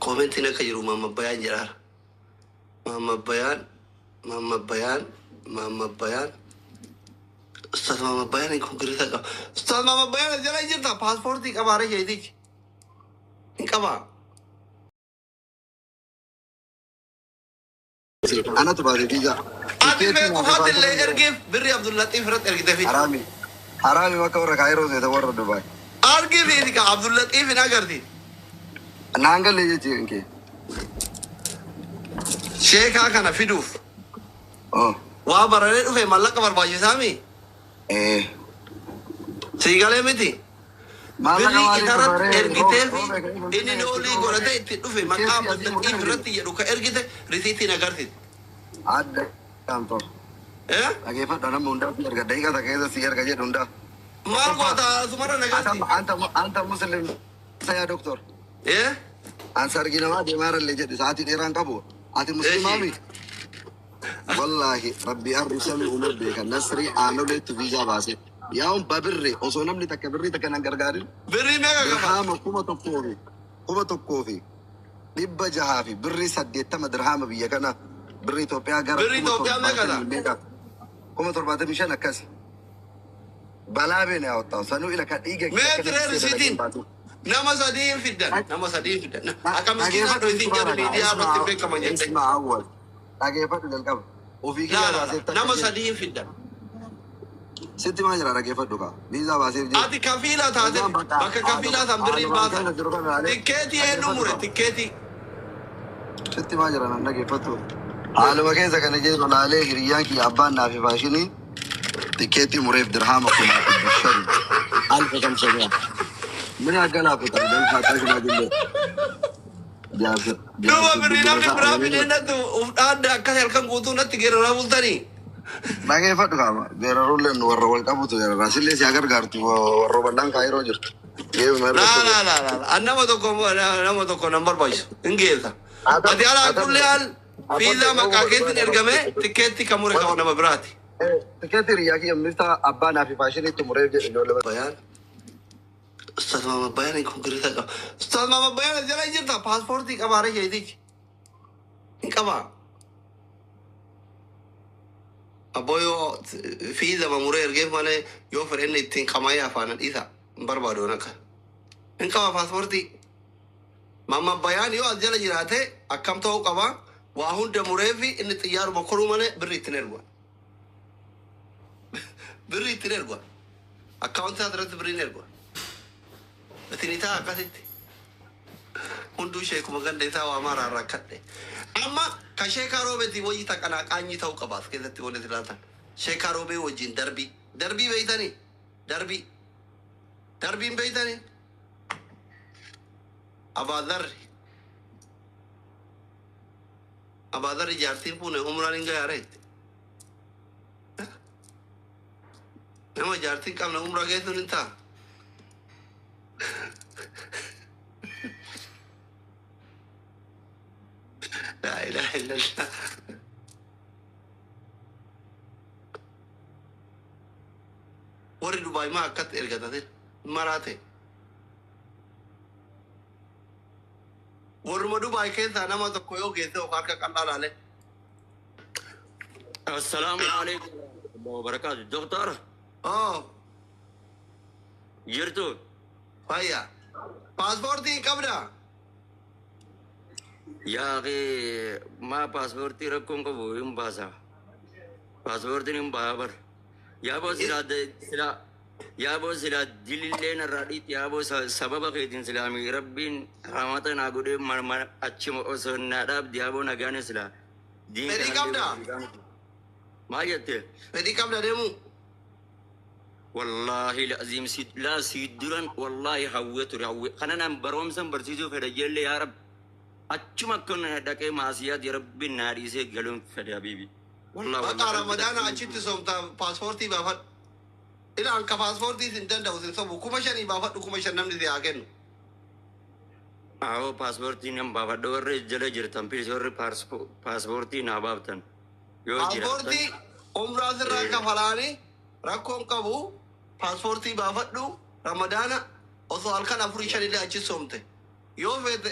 Koomentiin akka jiru Maamma Bayaan jedhaara. Maamma Bayaan, Maamma Bayaan, Maamma Bayaan. Ustaaz Maamma Bayaan kun girisa qaba. Ustaaz Maamma Bayaan as jala hin jirta? Paaspoortii qabaara sheetichi. Hin qabaa. Anatu baase fiizaa. Ati Tikeetii mee naa qofaatti kafaatee illee ergeef birri Abdullaxiif irratti ergite fi. Haraami. Haraami bakka warra Kaayiroo seete warra Dubaay. Argi fi ka Abdullaxiif hin agarti. Naan galle jechi kee. Sheekaa kana fiduuf Oh. waa bararee dhufe mallaqa barbaachisaami. Eh. Siigalee miti. Maallaqa Birrii maaliif isarratti baree ergitee roobe fi roobe kan inni finfinnee noolii godhatee itti dhufe maqaa tikeetii asii Abdullaxiif murtee irratti jedhu ka ergite risiitiin agarsiisa. Adda amto. Eh? Dhageeffadha nama hundaa si erga daqiiqa takka keessa si erga jedhu hundaa. Maal Tokkoffaa goota sumarra anta nagarsi? anta anta muslim yaa doktor. Eh? An sargi namaa deemaarallee jedhe sa'aatii dheeraan qabu. Ati muslimaa Eeshi. miti. Wallaahi rabbi arri samii uume beeka nasrii aanoleetti viizaa baase. Yaa'uun babirre osoo namni takka birrii takka nan gargaarin Birrii meeqa kafal? dirhaama 1680 dirhaama biyya kana birrii Itoophiyaa gara Birrii kuma Itoophiyaa meeqa torbaatamii ta'a? meeqa 75,000 akkasi. Balaa beena yaa'u sanuu ila ka dhiiga kiyya Mee akka tiree natti seena dhageen risiitiin baatu. nama sadii hin fiddan. Nama sadii hin fiddan. Akka miskiinaa Dhageeffadhu dhoytiin jedhu subhaanaka miidiyaa irratti hin beekaman jette. isma awwal dhageeffadhu jalqaba ofii Laa kiyyaa laa laa. baaseef takka Nama jedhe sadii hin fiddan. sitti maa jira dhageeffadhu kaa viizaa baaseef jedhe Ati kafiilaa taate viizaan bakka bakka kafiilaa san birriin haalumaan baasan. keessa jiru kana ilaalee Tikkeetii eenyu dhageeffadhu mure kaa tikkeetii. sitti maa jira nan dhageeffadhu haaluma keessa kana jiru ilaalee hiriyyaan kiyya abbaan naa fi faashinii tikkeetii mureef dirhaama 5,500 1500. min akka laafatan galfaataa shimaagillee jaarsa Duuba jaarsa birrii namni dubbisa biraa fidee natti uf dhaadde akkas halkan guutuu natti geeraraa bultanii. Dhageeffadhu kaama. Geerarulleen warra wal qabutu geerara. Sillee si gargaartu warra bal'aan kaayiroo jirtu. Geebima Laa irratti laa laa laa. An nama tokko nama tokko nan barbaachisu. Hin geessa. Atam Ati alaa atam kulli haal fiizaa atam maqaa keetiin ergame tikkeetti kan mure kan nama biraati. Tikeetii hiriyaa kiyya mifta abbaa naa fi faashiniitti mureef jedhe ijoollee. Bayaan Ustaaz Maamma Bayaan kun girisa qaba. Ustaaz Maamma Bayaan as jala hin jirta? Paaspoortii qabaara sheetichi. Hin qabaa. Abboo yoo fiizama muree ergeef malee yoo fedhe inni ittiin qamayee afaanan dhiisa. Hin barbaadu waan akka. Hin qaba paaspoortii. Maamma Bayaan yoo as jala jiraate akkam ta'uu qaba? Waa hunda muree fi inni xiyyaaruma koruu malee birri ittiin ergu. Birri ittiin ergu. Akkaawuntii isaa irratti birriin ergu. Isin isaa akkasitti. Hunduu sheekuma ganda isaa waa maraa rakkadhe. Amma ka sheekaa roobeetii wayyi taqanaa qaanyii ta'uu qaba as keessatti wanti laatan. Sheekaa roobee wajjin darbii. Darbii beeytanii? Darbii. Darbiin beeytanii? Abaadarri. Abaadarri jaartiin fuune umraan hin gayaare. Nama jaartiin qabne umraa geessuun hin ta'a. Laa ilaaha illallah. Warri Dubaay maa akkatti ergatate maraate. Warruma Dubaay keessaa nama tokko yoo geesse of harka qal'aa laale. Assalaamu alaikum warahmatullahi wabarakatuh. Doktor, Oh, jirtu? fayya. Paaspoortii hin qabdaa? Yaa akhi, maa paaspoortii rakkoon qabu hin baasa. Paaspoortiin hin baha bar. Yaaboo silaa silaa yaaboo silaa dilillee narraa dhiitti yaaboo sababa keetiin silaa mi rabbiin rahmata naa godhee achuma osoo naa dhaabdi yaaboo nagaane silaa diin Fedhii kanallee qabdaa? barsiisaa miti. Maal jette? Fedhii qabda deemuu? Wallaahi la'aziim si laa si duran wallaahi hawwee ture hawwee kana naan baroomsan barsiisuu fedha jeellee yaa rabbi achuma akka na dhaqee maasiyaati rabbiin naa dhiisee galuun fedhe habiibi wallaahi Bakka wallaahi qalbii Ramadaana takka achitti soomta paaspoortii baafadhu. Ilaan ka paaspoortii sin danda'u sin sobu 5,000 baafadhu 5,000 namni si haa kennu. Awoo paaspoortii nan baafadha warri jala jirtan pilis warri paaspoortii naa baaftan yoo jiraattan Paaspoortii umraa sirraa kafalaanii rakkoon qabu paaspoortii baafadhu Ramadaana osoo halkan afurii shanillee achi soomte. Yoo feete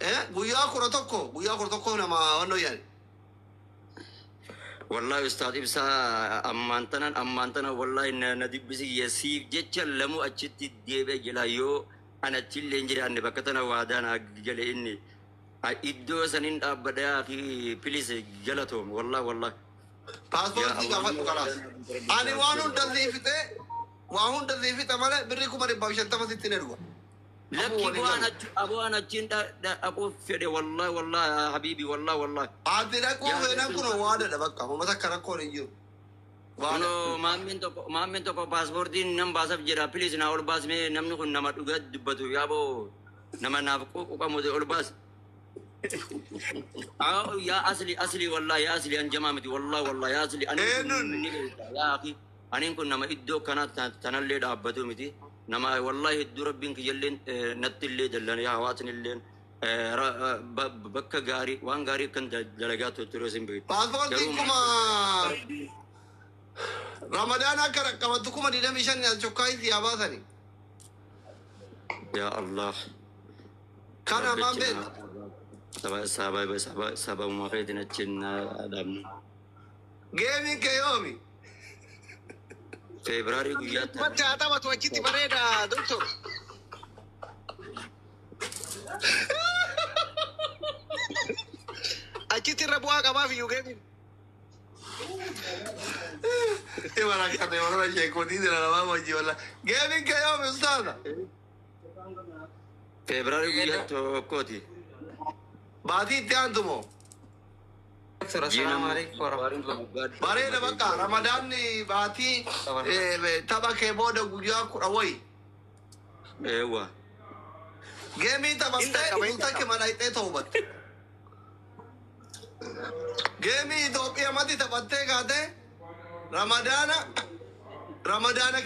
Guyyaa 11 guyyaa 11 nama wannoo yaani. Wallahi Ustaad Ibsaa ammaan tanan wallahi na dubbisi siif jecha lamuu achitti deebi'e jira yoo ana achillee hin jiraanne bakka tana waadaa naa gale inni iddoo sanin dhaabbadhaa fi please galatoom wallahi wallahi. Paaspoortii gaafadhu kalaas. Ani waan hunda sii fixee waa hunda sii fixa malee birrii 150,000 sitti hin ergu. Lakki bu'aan achiin dhaquuf fedhe wallahi wallahi habiibi wallahi wallahi. Ati dhaquu fedhan kun waadadha bakka uummata akka rakkoon hin jiru. Kunoo maammeen tokko paaspoortiin nan baasaf jedha please naa ol baasmee namni kun nama dhugaa dubbatu yaaboo nama naaf quuqamu ol baas. Yaa asli wallahi yaa asli an jamaa miti wallahi wallahi yaa asli yaa akhi aniin kun nama iddoo kana tanallee dhaabbatu miti. Nama wallahi hedduu rabbiin kiyyalleen nattillee dallan yaa hawaasnilleen bakka gaarii waan gaarii kan dalagaa ture sin beektu. Paaspoortiin kuma Ramadaan akka qabattu 25,000 as chokkaayii yaa baasani. Yaa Allah. Kana maameen. Sababuma keetiin achiin dhaabnu. Geemiin kee yoomi? Febraarii guyyaa Matti haa taphatu achitti bareeda doktor. Achitti irra bu'aa qabaaf iyyuu geemiin. Ibarakate warra sheekotii jira namaa wajji walla. Geemiin kee yoomi ustaaza? Febraarii guyyaa tokkooti. Baatii itti aantu moo? Assalamu alaikum warahmatullahi. Bareeda bakka Ramadaanni baatii tapha kee booda guyyaa 10 wayi. Eewwa. Geemii taphattee dhufta kee mana hixee ta'ubatte. Geemii Itoophiyaa mati taphattee kaatee Ramadaana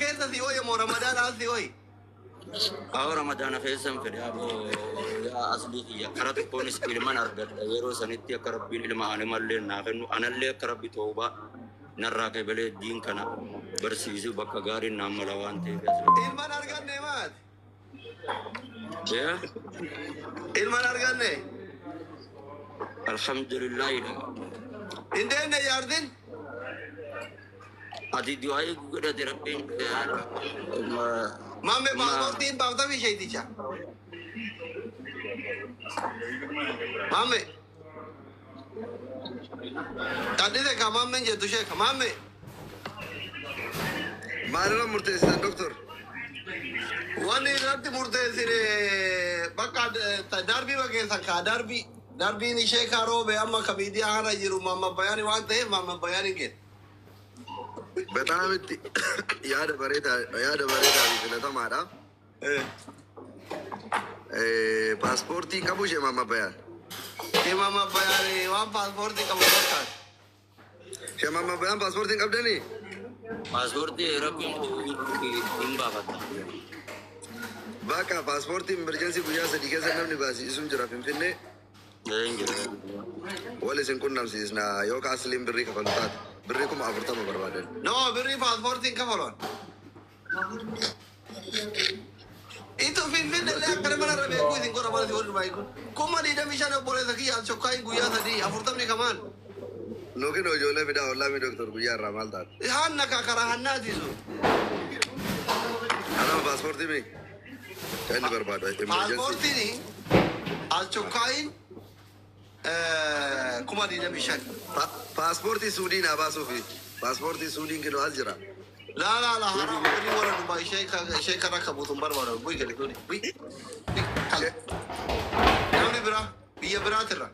keessa si hoye moo Ramadaana as si hoye? Awwa Ramadaana keessa hin fedhe aboo yaa aslii kiyya kara tokkoonis ilman argadha yeroo sanitti akka rabbiin ilma animallee naa kennu anallee akka rabbi toobaa narraa qabalee diin kana barsiisu bakka gaariin naan mala waan ta'eef. Ilman arganne maati? Ilman arganne? Alhamdulillahi. Hin deemne jaartin? Ati du'aa godhate rabbiin. Maammee paaspoortiin baaftamii sheeticha. Maammee. Taddise ka maammeen jettu sheeka maammee. Maalirra murteessitan doktor? Wanni irratti murteessine bakka darbii bakeessan kaa darbii. Darbiin ishee kaa roobe amma ka miidiyaa kana jiru maamma bayaanii waan ta'eef maamma bayaanii kenna. Betaam itti yaada bareedaa fi filatamaadha. Paaspoortiin qabu ishee maamma bayaan. Ishee maamma bayaan waan paaspoortii qabu fakkaata. Ishee maamma bayaan paaspoortiin qabdanii? Paaspoortii rakkoon hin baafata. Bakka paaspoortii emerjensii guyyaa 3 keessa namni baasisuun jira Finfinnee. Wal isin qunnamsiisna yookaan asliin birrii kafalu taate birrii 40,000 barbaadan. No birrii paaspoortiin kafaluun. Itu Finfinnee illee akkana mana irra beekuu isin godha mana si wal dumaa kun. 25,000 obboleessa kiyya as chokkaayin guyyaa 3 40 kamaan. Nuukin ijoollee fidaa ollaa mi doktor guyyaa irraa maal taate? Hanna ka karaa hannaatiisu. Anama paaspoortii mi? Kan inni barbaadu emerjensii. Paaspoortiin as chokkaayin 25,000. Paaspoortii Suudii naa baasuufi. Paaspoortii Suudiin kinoo as jira. La la la haram birrii warra Dubaay ishee kan akka buutuun barbaadu bu'i gadi kuni bu'i. Namni biraa biyya biraatirra.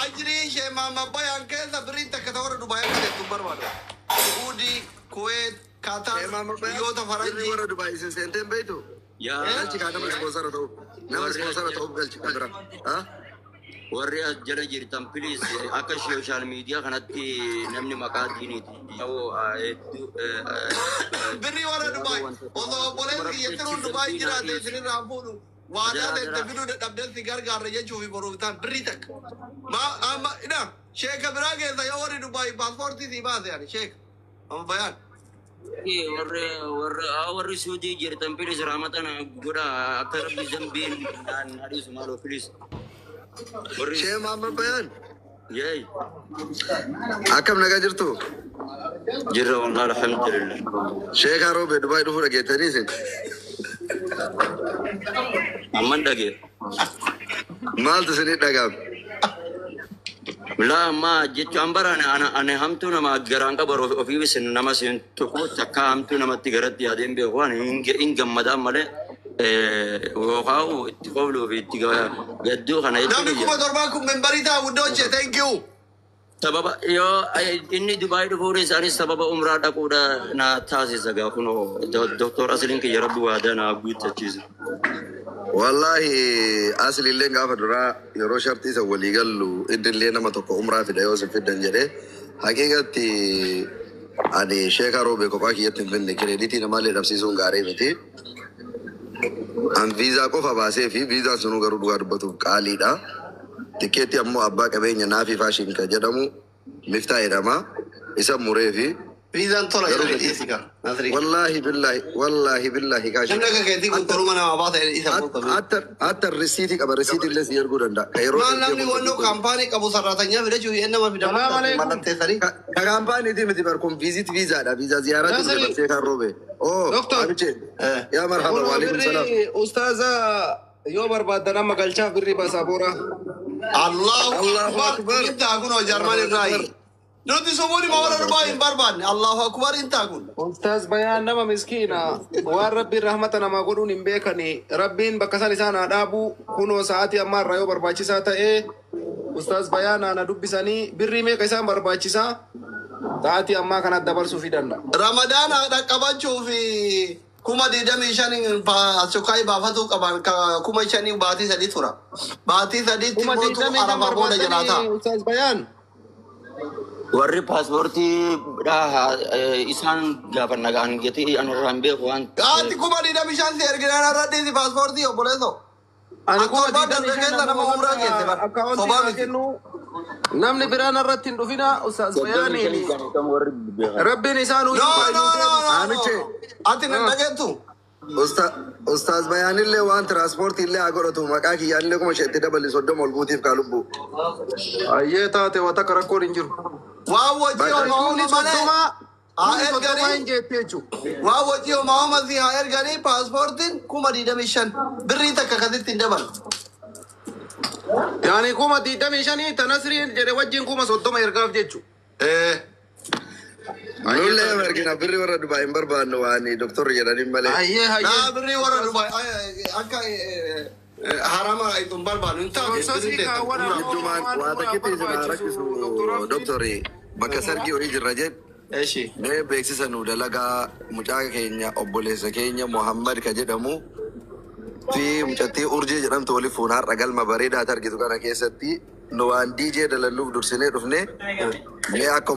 Ajrii ishee maamma bayaan keessa birriin takka ta warra Dubaay akka teettuun barbaadu. Suudii, Kuweet, Qatar, biyyoota Birrii faranjii. warra Dubaay isin seenteen beektu? Galchi kaa nama ispoonsara ta'uuf. Nama ispoonsara ta'uuf galchi kan bira. Warri as jala jirtan please akka sooshaal miidiyaa kanatti namni maqaa diiniiti. Hedduu Birrii warra Dubaay osoo obboleessi kiyyattiruun Dubaay jiraate isinirraa fuudhu waadaa seente fiduu dadhabdee si gargaarra jechuufi boruuf ta'an birrii takka. Ma amma ina sheeka biraa keessa yoo warri Dubaay paaspoortii sii baase ani sheeka. Amma bayaan. Warri warri warri Suudii jirtan, please, rahmata na godha, akka Rabbi zambiin naan dhiisu maaloo, please. Warri Shee Mahammad Bayaan. Yeey. Akkam, nagaa jirtu? Jirra wallah, alhamdulillah. Sheekaa Roobee Dubaay dhufuu dhageettanii isin? Amman dhagee. Maaltu isinii dhaga'ame? Laa, amma jechuun bara ana hamtuu nama garaan qabu ofii isin nama isin tokko takka hamtuu namatti garatti yaadeen beeku, ani hin gammadaan malee yookaan itti qobluu fi itti gadduu kana Namni jechuun 7,000 kun membarii ta'a wuddooche, thank you. Sababa yoo inni Dubaay dhufuun isaanis sababa umraa dhaquudha na taasisa gaa, kunoo Doktor Asliin kiyya Rabbi waadaa na guuttachiisa. Wallaahi aslillee gaafa duraa yeroo shartii isa walii gallu innillee nama tokko umraa fida yoo isin fiddan jedhee, haqiiqatti ani sheekaa Roobee kophaa kiyyatti hin finne, credit namaallee dhabsiisuun gaarii miti. An viizaa qofa baasee fi viizaan sunuu garuu dhugaa dubbatuuf qaaliidha. Tikeetti ammoo abbaa qabeenya Naafii Fashion kan jedhamu Miftaa jedhama. Isa muree fi Viizaan tola garuu jedhee dhiyeessi kaa. Nasrii. Wallaahi billaahi, wallaahi billaahi kaashin. Namni akka keetii kun toluma namaa baasa isa fuuta. Hatta hatta risiitii qaba, risiitii illee si erguu danda'a. Ka yeroo Maal namni wannoo kaampaanii qabu saraatanyaa fidachuu nama fidamu Salaam alaikum. mallatteessanii. Ka kaampaaniitii miti bar, kun visit viizaadha. Viizaa ziyaaraatti dhufe Nasri. bar sheekaan Roobe. Oo Doktor. abiche. Yaa marhaba, Kunoo waalaikum salaam. birrii ustaaza yoo barbaadan amma galchaaf birrii baasaabooraa. Allahu Allahu akbar. akbar. Intaa kun Jarman irraayi. Nuti sumuuni ma warra Dubaay hin barbaanne. Allahu akbar, intaa kun. Ustaaz Bayaan nama miskiina, waan Rabbiin rahmata namaa godhuun hin beekani. Rabbiin bakka san isaan haa dhaabu. Kunoo sa'aatii ammaa irraa yoo barbaachisaa ta'e Ustaaz Bayaan na dubbisanii birrii meeqa isaan barbaachisaa sa'aatii ammaa kanatti dabarsuufii danda'a. Ramadaana dhaqqabachuu fi 25,000 asukkaayii baafatuu qaban, 5,000 baatii 3 tura. Baatii 3tti Kuma mootu 25 Arafaa booda jalaa ta'a. barbaadanii Ustaaz Bayaan. Warri paaspoortii isaan gaafa nagaan gatii ani irraa hin beeku waan Gaati 25,000 si erginaan irra dhiisi paaspoortii, obboleessoo. Ani Akka kuma torbaan digdamii darbe shan keessa nama umraa geesse bara. akkaawwantii Sobaa naa miti. kennu, namni biraan irratti hin dhufina Ustaaz 35 Bayaaniin. kan warri beekan. Rabbiin isaan No, no, no, no. Amiche. Ati nan dhageettu. Ustaaz Bayaanillee waan tiraanspoortii illee haa godhatu, maqaa kiyyaallee 5,000 itti dabali, 30 ol guutiif kaa lubbu. Ayyee, taate, waan takka rakkoon hin jiru. Waan wajji Bakka- homaa Kuni homa malee. 30 Haa kuni 30 erganii. hin jeetti jechuudha. Waan wajji homaa homa si haa erganii, paaspoortiin 25,000 birrii takka akkasitti hin dabalu. Yaani 25,000 ta Nasriin jedhe wajjin 30,000 ergaaf jechuudha. Eh. Nullee ergina, birri warra Dubaay hin barbaannu waan doktorri jedhaniin malee. Ayyee, Naa hayyee. birrii warra Dubaay akka harama hin barbaannu hin taate. Soosii Birrii kaawwan teessan. ammoo Jiddumaan waan waa umraaf takkitti isin haa barbaachisu rakkisu Doktor Abdii. doktori, bakka sargii horii jirra jedh. Eshi. Mee beeksisa nu dalagaa, mucaa keenya, obboleessa keenya Muhammad ka jedhamu fi mucattii Urjii jedhamtu waliif fuuna har'a galma bareedaa argitu kana keessatti. Nu waan DJ dalalluuf dursinee dhufne, mee akka